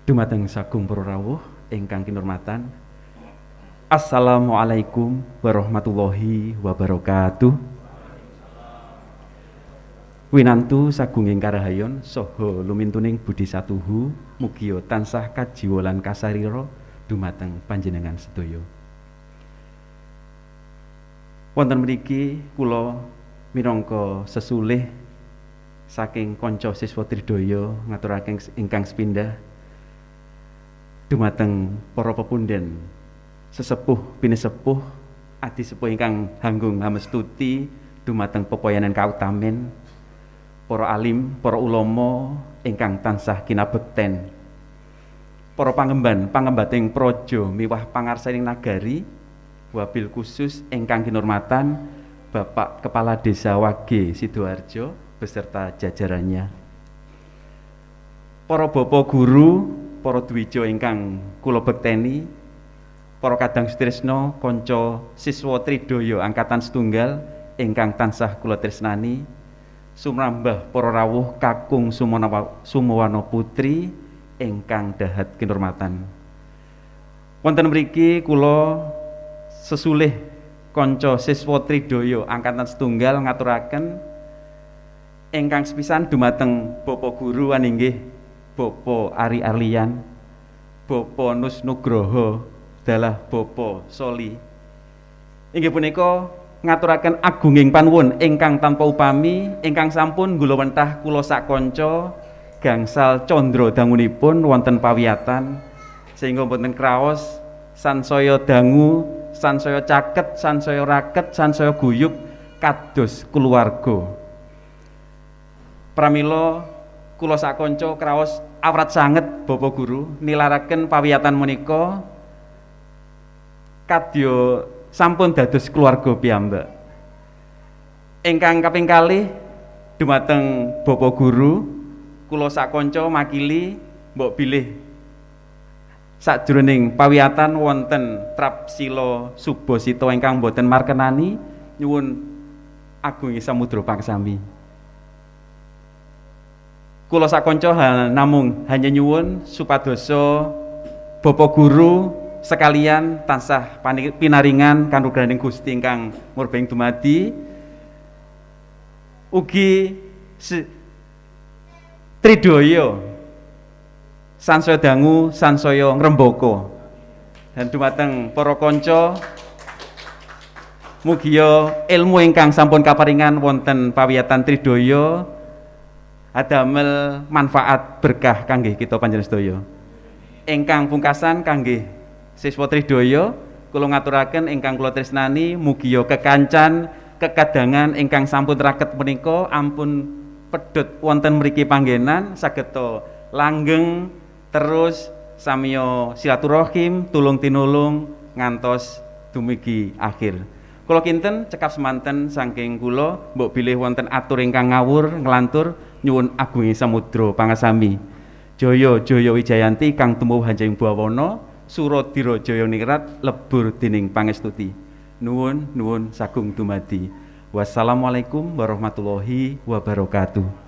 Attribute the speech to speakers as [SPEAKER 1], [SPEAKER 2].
[SPEAKER 1] Dumateng sagung para rawuh ingkang kinurmatan. Assalamualaikum warahmatullahi wabarakatuh. Winantu sagunging karahayon saha lumintuning budi satuhu, mugia tansah kajiwa lan kasarira dumateng panjenengan sedaya. Wonten mriki kula minangka sesulih saking kanca siswa Tridaya ngaturaken ingkang sepindah dumateng para pepunden, sesepuh pinesepuh, adi sepuh ingkang hanggung hamestuti, dumateng pepoyanan kautamen para alim, para ulama ingkang tansah kinabekten, para pangemban pangembating praja miwah pangarsaning nagari, wabil khusus ingkang kinurmatan Bapak Kepala Desa Wage Sidoarjo beserta jajarannya, para bapak guru, para dwija ingkang kula bekteni, para kadang sutresna, kanca siswa Tridaya angkatan setunggal ingkang tansah kula tresnani, sumrambah para rawuh kakung sumawana putri ingkang dahat kinurmatan. Wonten mriki kula sesulih kanca siswa Tridaya angkatan setunggal ngaturaken ingkang sepisan dumateng Bapak Guru aninggih Bapak Ari Arlian, Bapak Nus Nugroho, dalah Bapak Soli. Inggih punika ngaturaken agunging panuwun ingkang tanpa upami ingkang sampun nggulawentah kula sakanca gangsal candra dangunipun wonten pawiyatan sehingga boten kraos sansaya dangu, sansaya caket, sansaya raket, sansaya guyub kados keluarga. Pramila kula sakanca kraos awrat sanget, Bapak Guru, nilaraken pawiyatan menika kadya sampun dados keluarga piyambak. Ingkang kaping kalih dumateng Bapak Guru, kula sakanca makili mbok bilih sakjroning pawiyatan wonten trapsila subasita ingkang boten markenani, nyuwun agungi samudra pangsami. Kula sakanca namung hanya nyuwun supadosa Bapak Guru sekalian tansah pinaringan kanugrahaning Gusti ingkang murbeng dumadi, ugi Tridaya sansaya dangu sansaya ngrembaka. Dan dumateng para kanca, mugia ilmu ingkang sampun kaparingan wonten pawiyatan Tridaya adamel manfaat berkah kangge kita panjenengan sedaya. Ingkang pungkasan kangge siswa Tridaya kula ngaturaken ingkang kula tresnani, mugia kekancan kekadangan ingkang sampun raket menika ampun pedhot wonten mriki panggenan, sageta langgeng terus samiya silaturahim tulung tinulung ngantos dumugi akhir. Kula kinten cekap semanten saking kula, mbok bilih wonten atur ingkang ngawur nglantur, nyuwun agungi samudra pangasami. Jaya jaya wijayanti kang tumuwuh hanjeng bawana suradira jaya ningrat lebur dening pangestuti. Nuwun nuwun sagung dumadi. Wassalamualaikum warahmatullahi wabarakatuh.